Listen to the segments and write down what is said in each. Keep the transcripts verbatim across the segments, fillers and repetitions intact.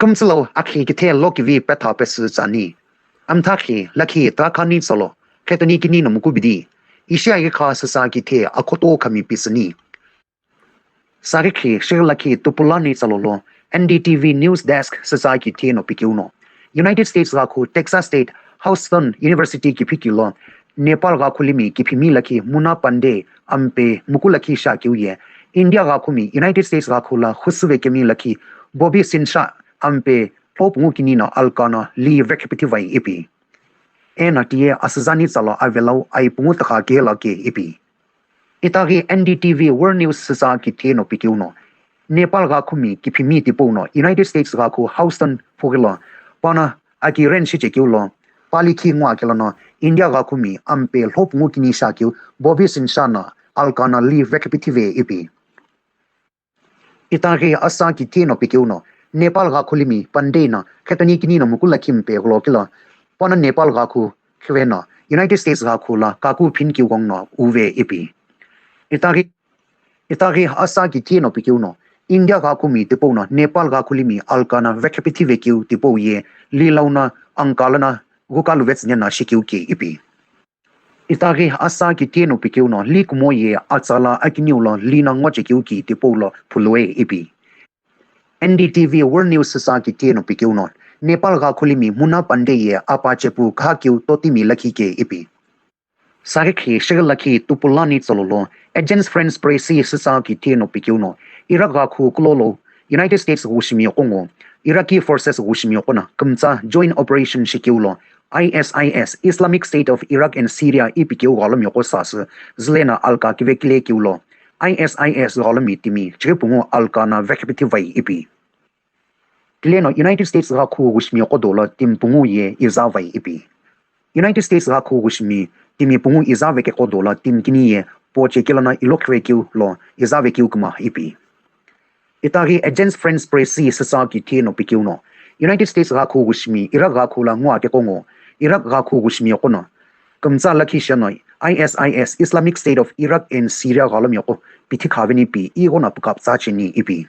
Kümtsülo akhi kithe lokivi petha pesü tsani. Amthakhi lakhi trakhani tsalo, khetoni kini no mukubidi. Ishi aghi kha sasa kithe akhoto khami pisüni. Sarikhi shighi lakhi tupulani tsalolo, N D T V News Desk sasa kithe no pikeuno. United States ghakhu Texas State Houston University kiphikilo, Nepal ghakhu limi kiphimi lakhi Muna Pandey ampe muku lakhi shakeu ye, India ghakhumi United States ghakhu la husüve kemi lakhi Bobby Sinha ampe thlo pungu kini no alka no li vekhipithi vai ipi. Eno tiye asüzani tsalo avelau ai pungu takha kelo ke ipi. Itaghi N D T V World News sasa kithe no pikeuno. Nepal ghakhumi kiphimi tipau no United States ghakhu Houston phugilo, pano aki ren shichekeulo, pali khi ngwa kelono India ghakhumi ampe lhopungu kini shakeu Bobby Sinha no alka no li vekhipithi ve ipi. Itaghi asa kithe no pikeuno, Nepal ghakhu limi Pandey no khetoni kini no muku lakhi mpe gholo kilo, pano Nepal ghakhu khiveno United States ghakhu la kaku phinikeu gong no uve ipi. Itaghi, itaghi asa kithe no pikeuno, India ghakhumi tipau no Nepal ghakhu limi alka no vekhipithi vekeu tipau ye, li lau no angka lono ghuka luvetsüne no shikeu ke ipi. Itaghi asa kithe no pikeuno, li kumo ye atsala akiniu lo li no ngochekeu ki tipau lo phulue ipi. N D T V World News sasa kithe no pikeuno, Nepal ghakhu limi Muna Pandey ye apa chepu khakeu totimi lakhi ke ipi. Sarikhi shighi lakhi tupulani tsalolo, Agence France Presse sasa kithe no pikeuno, Iraq ghakhu kulolo, United States ghushimi qongo, Iraqi forces ghushimi qona kümtsa joint operation shikeulo, I S I S, Islamic State of Iraq and Syria ipi keu ghalomi qo sasü, züleno alka kivekile keulo, I S I S ghalomi timi chighi pungu alka no vekhipithi vai ipi. Tileno United States ghakhu ghushimi qo dolo timi pungu ye iza vai ipi. United States ghakhu ghushimi timi pungu iza veke qo dolo timi kini ye poche kelono ilokhire keu lo iza vekeu kuma ipi. Itaghi Agence France Presse sasa kithe no pikeuno, United States ghakhu ghushimi Iraq ghakhu la ngwa keqongo, Iraq ghakhu ghushimi qono kümtsa lakhi sheno I S I S, Islamic State of Iraq and Syria ghalomi qo pithi khaveni pi ighono pukaptsa cheni ipi.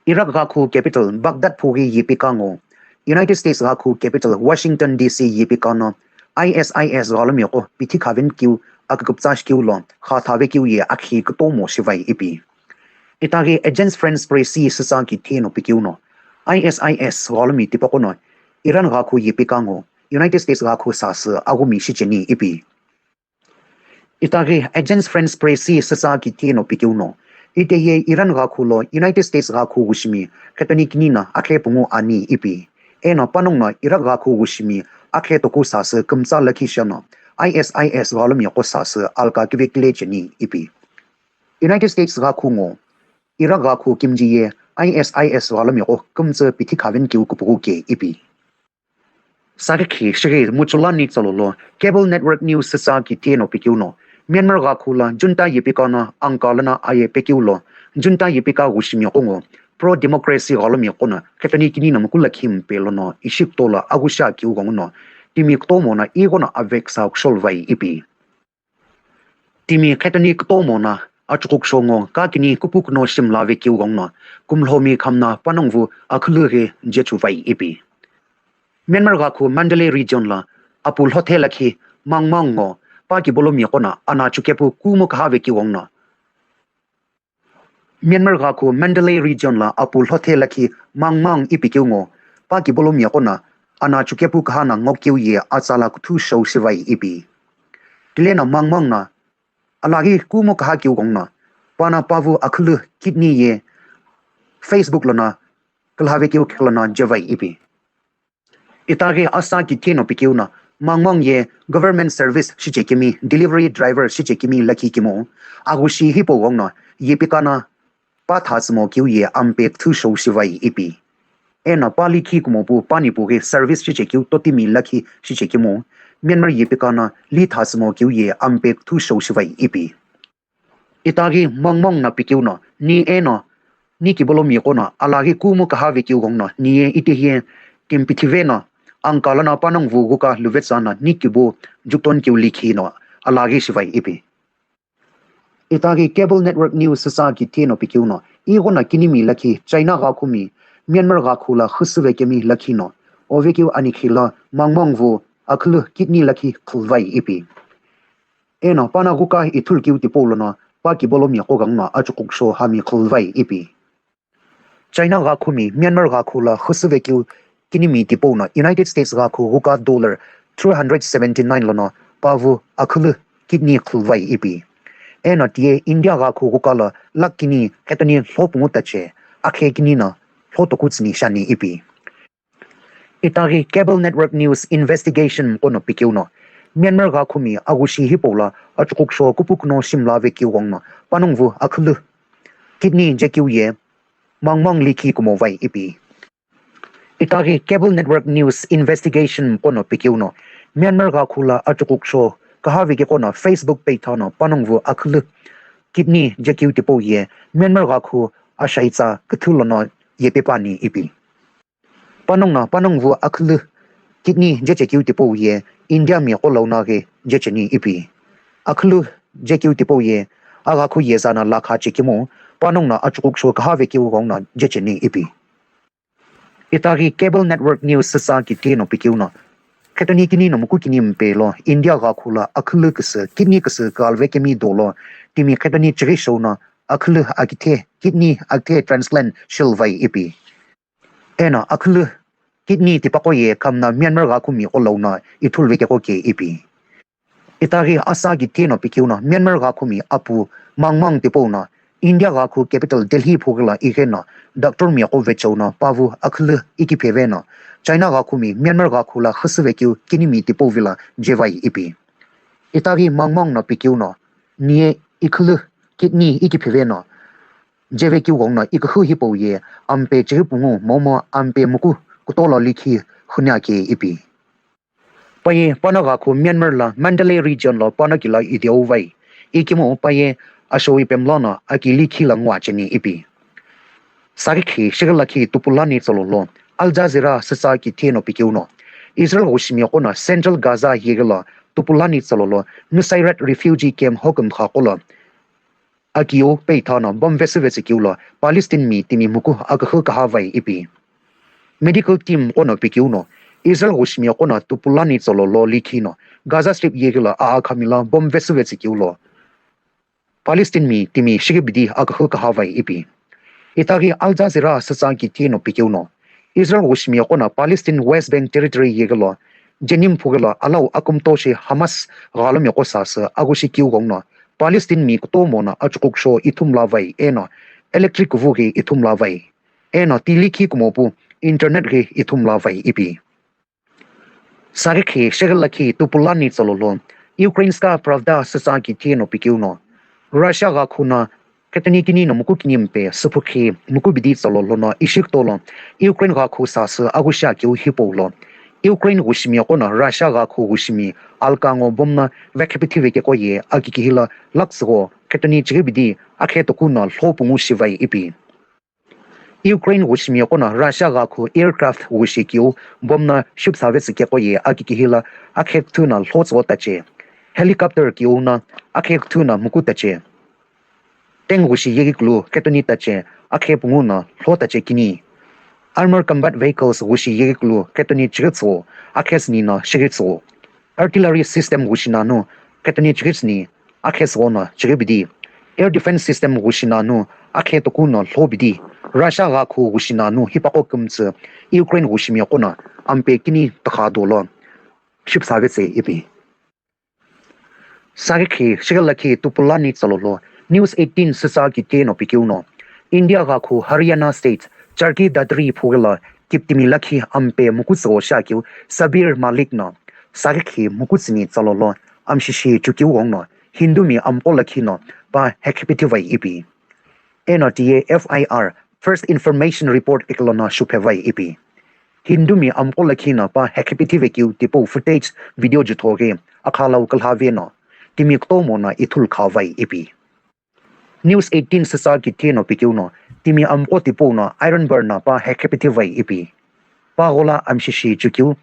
Iraq ghakhu capital Baghdad phughi yipikango, United States ghakhu capital Washington D C yipikano, I S I S ghalomi qo pithi khaveni keu akukuptsa shikeu lo kha thave keu ye akhi kutomo shivai ipi. Itaghi Agence France Presse sasa kithe no pikeuno, I S I S ghalomi tipaqo no Iran ghakhu yipikango, United States ghakhu sasü aghumi shicheni ipi. Itaghi Agence France Presse sasa kithe no pikeuno, ite ye Iran ghakhu lo United States ghakhu ghushimi khetoni kini no akhe pungu ani ipi. Eno panongu no Iraq ghakhu ghushimi akhe toku sasü kümtsa lakhi sheno I S I S ghalomi qo sasü alka kivekile cheni ipi. United States ghakhu ngo, Iraq ghakhu kimji ye I S I S ghalomi qo kümtsü pithi khaveni keu kupughu ke ipi. Sarikhi shighi muchulani tsalolo, Cable Network News sasa kithe no pikeuno, Myanmar ghakhu la junta yipikano angka lono aye pekeulo, junta yipika ghushimi qongo, pro democracy ghalomi qono khetoni kini no muku lakhi mpe lono ishi kutola aghusha keu gonguno, timi kutomo no ighono aveksa kushol vai ipi. Timi khetoni kutomo no achukuku shongo kakini kupukuno shimla vekeu gongno, kumlhomi khamna panongu akhulu ghi jechu vai ipi. Myanmar ghakhu Mandalay region la apu lhothe lakhi Mangmang ngo pa kibolomi qono ana chukepu kumo kaha vekeu gongno. Myanmar ghakhu Mandalay region la apu lhothe lakhi Mangmang ipi keu ngo, pa kibolomi qono ana chukepu kaha no ngokeu ye atsala kuthu shou shivai ipi. Tileno Mangmang no alaghi kumo kaha keu gongno, pano pavu akhulu kidney ye Facebook lono külhave keu khelono jevai ipi. Itaghi asa kithe no pikeuno, Mangmang ye government service shichekemi, delivery driver shichekemi lakhi kemo, aghushi hipau gongno, yipikano pa thatsümo keu ye ampe kuthu shou shivai ipi. Eno pa likhi kumo pu pani pu ghi service shichekeu totimi lakhi shichekemo, Myanmar yipikano li thatsümo keu ye ampe kuthu shou shivai ipi. Itaghi Mangmang no pikeuno, ni eno, ni kibolomi qono alaghi kumo kaha vekeu gongno, ni ye itehi ye timi pithive no angka lono panongu ghuka luvetsüno ni kibo jukton keu likhi no alaghi shivai ipi. Itaghi Cable Network News sasa kithe no pikeuno, ighono kinimi lakhi China ghakhumi Myanmar ghakhu la xüsüve kemi lakhi no, ovekeu anikhi la mangmangwu akhülü kidney lakhi khulvai ipi. Eno pano ghuka ithulukeu tipau lono pa kibolomi qo gangno achukukusho hami khulvai ipi. China ghakhumi Myanmar ghakhu la xüsüvekeu kinimi tipau no United States ghakhu ghuka dollar three hundred seventy nine lono pawu akhülü kidney khulvai ipi. Eno tiye India ghakhu ghuka lo lakh kini khetoni lhopungu tache, akhe kini no lhotoku tsüni shani ipi. Itaghi Cable Network News investigation qo no pikeu no, Myanmar ghakhumi agushi hipau lo achukukusho kupukuno shimla vekeu gongno panongu akhülü kidney jekeu ye mangmang likhi kumo vai ipi. Itaghi Cable Network News investigation qo no pikeu no, Myanmar ghakhu lo achukukusho kaha vekeu qo no Facebook page no panongu akhülü kidney jekeu tipau ye Myanmar ghakhu ashaitsa küthü lono yepepani ipi. Panongu no panongu akhülü kidney jechekeu tipau ye India mi qo lono ghi jecheni ipi. Akhülü jekeu tipau ye aghakhu yeza no lakha chekemu panongu no achukukusho kaha vekeu gongno jecheni ipi. Itaghi Cable Network News süsa kiti no pikeu no, khetoni kini no muku kini mpe lo India ghakhu lo akhülü küsü kidney küsü kalve kemi dolo timi khetoni chighi shou no akhülü akithe kidney akithe transplant shilvai ipi. Eno akhülü kidney tipaqo ye khamna Myanmar ghakhumi qo lono ithuluvekeu qo ke ipi. Itaghi asa kiti no pikeu no Myanmar ghakhumi apu mangmang tipau no India ghakhu capital Delhi phughi lo ighi no doctor mi qo vecheu no pawu akhülü ikipheve no China ghakhumi Myanmar ghakhu lo xüsüvekeu kinimi tipau vilo jevai ipi. Itaghi mangmang no pikeu no niye ikhülü kidney ikipheve no jevekeu gongno ikühü hipau ye ampe chighi pungu momu ampe muku kutolo likhi hunia ke ipi. Paye pano ghakhu Myanmar lo Mandalay region lo pano kilo idiu vai. Ikemu paye ashowi pemlono aki likhi lo ngwa cheni ipi. Sarikhi shighi lakhi tupulani tsololo Al Jazeera süsa kiti no pikeu no, Israel ghushimi qo no Central Gaza yeghi lo tupulani tsololo Nusairat refugee camp hokumkha qo lo akiu peitha no bomb vesüvetsü keu lo Palestine mi timi muku akühü kaha vai ipi. Medical team qo no pikeu no Israel ghushimi qo no tupulani tsololo likhi no Gaza Strip yeghi lo aa khami lo bomb vesüvetsü keu lo Palestine mi timi shighi bidi akühü kaha vai ipi. Itaghi Al Jazeera süsa kiti no pikeu no Israel ghushimi qo no Palestine West Bank Territory yeghi lo Jenin phughi lo alau akumto shi Hamas ghalomi qo sasü agushi keu gongno Palestine mi kutomo no achukukusho ithumla vai eno electric kuvu ghi ithumla vai. Eno ti likhi kumo pu internet ghi ithumla vai ipi. Sarikhi shighi lakhi tupulani tsololo Ukrainska Pravda süsa kiti no pikeu no, Russia ghakhu no khetoni kini no muku kini mpe süphukhi muku bidi tsololo no ishi kutolo Ukraine ghakhu sasü agushi akeu hipau lo Ukraine ghushimi qo no Russia ghakhu ghushimi alkango bomb no vekhipithive keu qo ye akikihi lo lakh tsügho khetoni chighi bidi akhe toku no lhopungu shivai ipi. Ukraine ghushimi qo no Russia ghakhu aircraft ghushi keu bomb no shipüsavetsü keu qo ye akikihi lo akhe küthü no lho tsügho tache. Helicopter keu no akhe küthü no muku tache. Tank ghushi yeghi kulu khetoni tache akhe pungu no lho tache kini. Armor combat vehicles ghushi yeghi kulu khetoni chighi tsügho akhe süni no shighi tsügho. Artillery system ghushi nanu khetoni chighi süni akhe tsügho no chighi bidi. Air defense system ghushi nanu akhe toku no lho bidi. Russia ghakhu ghushi nanu hipaqo kümtsü Ukraine ghushimi qo no ampe kini tokha dolo shipüsavetsü ipi. Sarikhi shighi lakhi tupulani tsololo News eighteen süsa kiti no pikeu no, India ghakhu Haryana State Charki Dadri phughi lo kiptimi lakhi ampe muku tsügho shi akeu Sabir Malik no sarikhi muku tsüni tsololo amshishi chukeu gongno Hindu mi amqo lakhi no pa hekhipithivai ipi. Eno tiye F I R, First Information Report iklono shuphevai ipi. Hindu mi amqo lakhi no pa hekhipithivekeu tipau footage video jutho ghi akhalau külhave no timi kutomo no ithulu khavai ipi. News eighteen süsa kiti no pikeu no timi amqo tipau no Iron Bar no pa hekhipithivai ipi. Pa ghola amshishi chukeu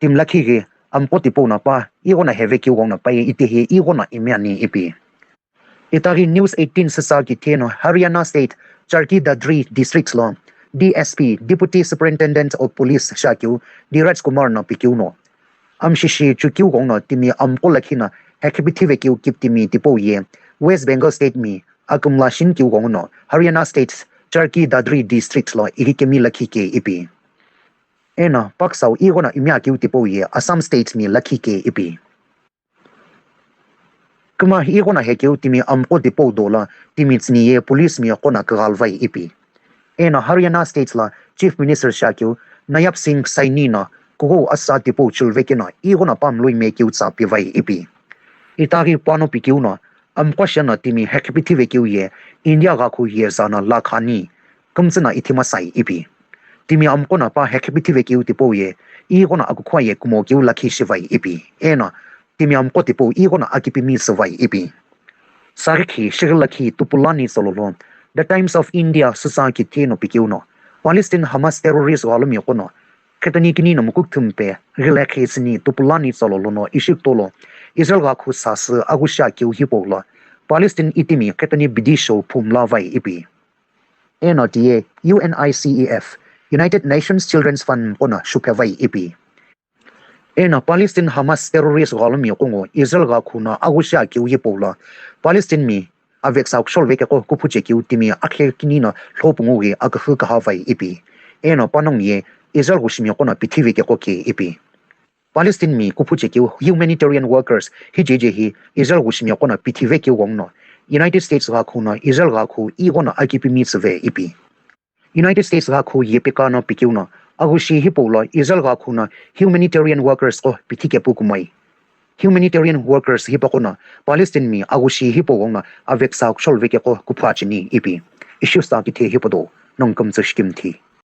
timi lakhi ghi amqo tipau no pa ighono hevekeu gongno paye itehi ighono ime ani ipi. Itaghi News eighteen süsa kiti no Haryana State Charki Dadri District lo D S P, Deputy Superintendent of Police shiakeu Dhiraj Kumar no pikeu no, amshishi chukeu ghenguno timi amqo lakhi no hekipithivekeu kiptimi tipau ye West Bengal State mi akümla shinikeu ghenguno Haryana State Charki Dadri District lo ighikemi lakhi ke ipi. Eno paksau ighono imi akeu tipau ye Assam State mi lakhi ke ipi. Küma ighono hekeu timi amqo tipau dolo timi tsüni ye police mi qo no kighalvai ipi. Eno Haryana State lo Chief Minister shiakeu Nayab Singh Saini no kughou asa tipau chulvekeno ighono pamlui mekeu tsa pivai ipi. Itaghi pano pikeu no amqo sheno timi hekipithivekeu ye India ghakhu ye zano lakha ni kümtsü no ithi masai ipi. Timi amqo no pa hekipithivekeu tipau ye ighono akukhua ye kumokeu lakhi shivai ipi. Eno timi amqo tipau ighono akipimi süvai ipi. Sarikhi shighi lakhi tupulani tsololo The Times of India süsa kithi no pikeu no Palestine Hamas terrorist ghalumi qo no khetani kini no mukukthumpe ghilekhi sini tupulani tsololo no ishi kutolo Israel ghakhu sasü aghushi akeu hipau lo Palestine itimi khetani bidi shou phumla vai ipi. Eno tiye U N I C E F, United Nations Children's Fund qo no shuphevai ipi. Eno Palestine Hamas terrorist ghalumi qo ngo Israel ghakhu no aghushi akeu hipau lo Palestine mi aveksa kushol vekeqo kuphu chekeu timi akhe kini no lhopungu ghi akühü kaha vai ipi. Eno panongu ye Israel ghushimi qo no pithi vekeqo ke ipi. Palestine mi kuphu chekeu humanitarian workers hijeje hi Israel ghushimi qo no pithi vekeu ghenguno United States ghakhu no Israel ghakhu ighono akipimi tsüve ipi. United States ghakhu yepeka no pikeu no aghushi hipau lo Israel ghakhu no humanitarian workers qo pithi kepu kumoi. Humanitarian workers hipaqo no Palestine mi aghushi hipau ghenguno aveksa kushol vekeqo kuphu cheni ipi. Ishiusa kithe hipau do nongu kümtsü shikimthi.